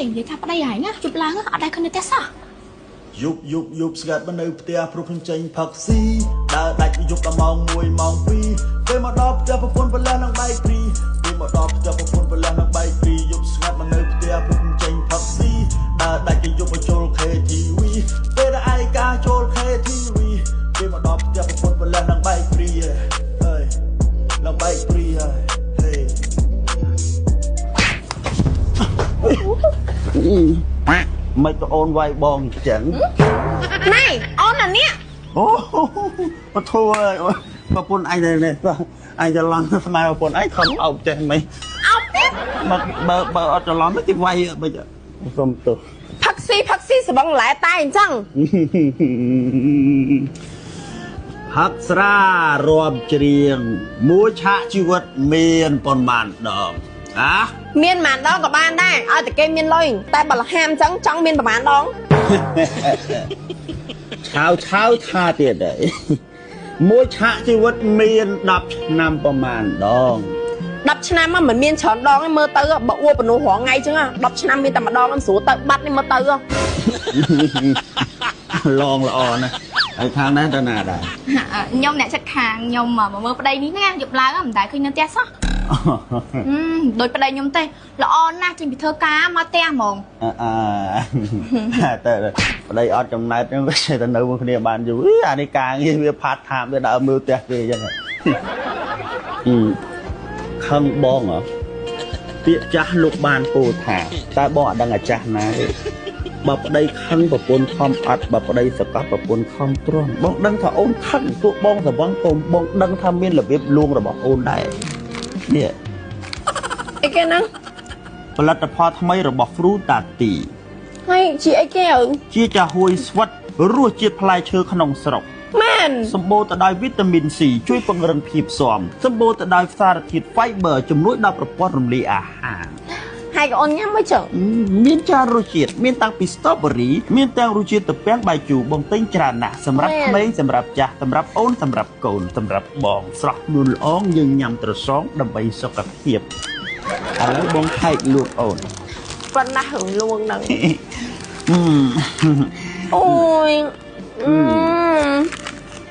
និយាយថាប្តីឯងណាជប់ឡើងអត់ដែរឃើញនៅផ្ទះសោះ យប់យប់យប់ស្ងាត់មកនៅផ្ទះព្រោះខ្ញុំចេញផឹកស៊ីដើរដាច់យប់ដល់ម៉ោង1ម៉ោង2ពេលមកដល់ផ្ទះប្រពន្ធប្រឡះនឹងបែកព្រីពេលមកដល់ផ្ទះប្រពន្ធប្រឡះនឹងបែកព្រីយប់ស្ងាត់មកនៅផ្ទះព្រោះខ្ញុំចេញផឹកស៊ីដើរដាច់យប់មកចូល KTV ពេលដែលឯកាចូល KTV ពេលមកដល់ផ្ទះប្រពន្ធប្រឡះនឹងបែកព្រីអើយនឹងបែកព្រីហើយហេមិនក៏អូនវាយបងអញ្ចឹង ណែអូនអានេះ អូបធូអើយប្រពន្ធអញនេះអញច្រឡំស្មើប្រពន្ធអញខំអោបចេះមិន អោបទៀត មកបើអត់ច្រឡំទេវាយមិនសុំទោស ផឹកស៊ីផឹកស៊ីសបងឡែតែអញ្ចឹង ផឹកស្រារាប់ច្រៀងមួយឆាកជីវិតមានប៉ុន្មានដងអា មានប៉ុន្មានដងក៏បានដែរឲ្យតែគេមានលុយតែបើលហាមអញ្ចឹងចង់មានប៉ុន្មានដង ឆាវឆាវថាទៀតដែរមួយឆាកជីវិតមាន10ឆ្នាំប្រមាណដង 10ឆ្នាំមិនមានច្រើនដងទេមើលទៅបើអួបមនុស្សរាល់ថ្ងៃអញ្ចឹង10ឆ្នាំមានតែម្ដងមិនស្រួលទៅបាត់នេះមើលទៅ ឡងល្អណាស់ហើយខាងនេះទៅណាដែរ ខ្ញុំអ្នកចិត្តខាងខ្ញុំមកមើលប្តីនេះណាយប់ឡើងមិនដែលឃើញនៅផ្ទះសោះដោយប្តីខ្ញុំទេល្អណាស់ចេញពីធ្វើការមកផ្ទះហ្មង អើតែប្តីអត់ចំណែកហ្នឹងវាចេះតែនៅមួយគ្នាបានយូរអានេះការងារវាផាត់ថាមវាដើរមើលផ្ទះគេអញ្ចឹងខឹងបងហ៎ពាក្យចាស់លោកបានពោលថាតែបងអត់ដឹងអាចាស់ណាទេបើប្តីខឹងប្រពន្ធខំអត់បើប្តីសកលប្រពន្ធខំទ្រាំបងដឹងថាអូនខឹងពួកបងសវងកុំបងដឹងថាមានរបៀបលួងរបស់អូនដែរនេះ អីគេហ្នឹង ផលិតផលថ្មីរបស់ Frutati ហើយជាអីគេ ជាចាហួយស្វិតរសជាតិផ្លែឈើក្នុងស្រុក មែន សម្បូរទៅដោយវីតាមីន C ជួយពង្រឹងភាពស៊ាំសម្បូរទៅដោយសារធាតុ fiber ជំនួយដល់ប្រព័ន្ធរំលាយអាហារ ហើយក៏អូនញ៉ាំមួយចឹង មានច្រើនរសជាតិមានតាំងពី strawberry មានទាំងរសជាតិទំពាំងបាយជូរបងទិញច្រើនណាស់សម្រាប់ក្មេងសម្រាប់ចាស់សម្រាប់អូនសម្រាប់កូនសម្រាប់បងស្រស់នួនល្អងយើងញ៉ាំត្រសងដើម្បីសុខភាពឥឡូវបងហែកលួងអូន ប៉ុណ្ណារឿងលួងហ្នឹងអូយ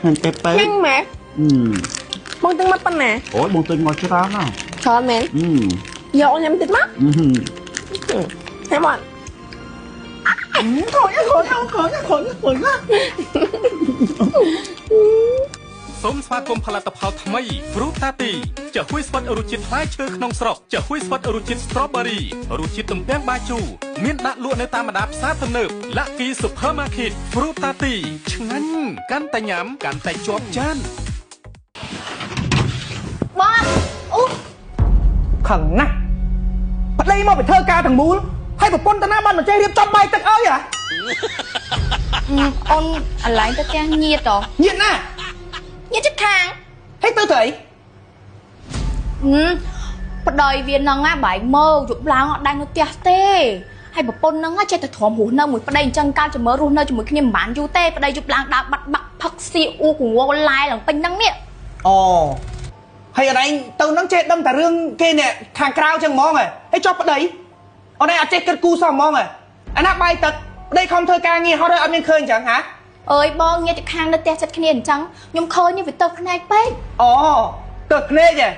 ហ្នឹងទេបើ ញ៉ាំម៉ែបងទិញមកប៉ុណ្ណា អូយបងទិញមកច្រើនណាស់ ច្រើនមែនយកញ៉ាំទៀតមកហេមក ខូចខូចខូចខូចខូចណា សូមស្វាគមន៍ផលិតផលថ្មី Frutati ចាហួយស្វិតរសជាតិផ្លែឈើក្នុងស្រុកចាហួយស្វិតរសជាតិ Strawberry រសជាតិទំពាំងបាយជូរមានដាក់លក់នៅតាមបណ្ដាផ្សារទំនើប Lucky Supermarket Frutati ឆ្ងាញ់កាន់តែញ៉ាំកាន់តែជាប់ចាន បងអូ ខឹងណាស់ប្តីមកไปធ្វើការទាំងមូលហើយប្រពន្ធតាណាបានមិនចេះរៀបចំបាយទឹកអើយហ៎ អូនអាឡែងទៅផ្ទះញាត ញាតណា ញាតចិត្តខាង ហើយទៅទៅអី ប្តីវានឹងណាបាយមើលយប់ឡើងអត់ដែរនៅផ្ទះទេហើយប្រពន្ធនឹងចេះតែទ្រាំរស់នៅមួយប្តីអញ្ចឹងកាលចាំមើលរស់នៅជាមួយគ្នាមិនបានយូរទេប្តីយប់ឡើងដើរបាត់បាក់ផឹកស៊ីអ៊ូកងវឡែឡើងពេញហ្នឹងនេះ អូហើយអនឯងទៅនឹងចេះដឹងតែរឿងគេនេះខាងក្រៅចឹងហ្មងហើយចុះប្តីអនឯងអត់ចេះគិតគូសោះហ្មងអាណាបាយទឹកប្តីខំធ្វើការងារហត់ហើយអត់មានឃើញចឹងហ៎ អើយបងញាតិខាងនៅផ្ទះចិត្តគ្នាអញ្ចឹងខ្ញុំឃើញវាទៅភ្នែកពេក អូទៅភ្នែកហ៎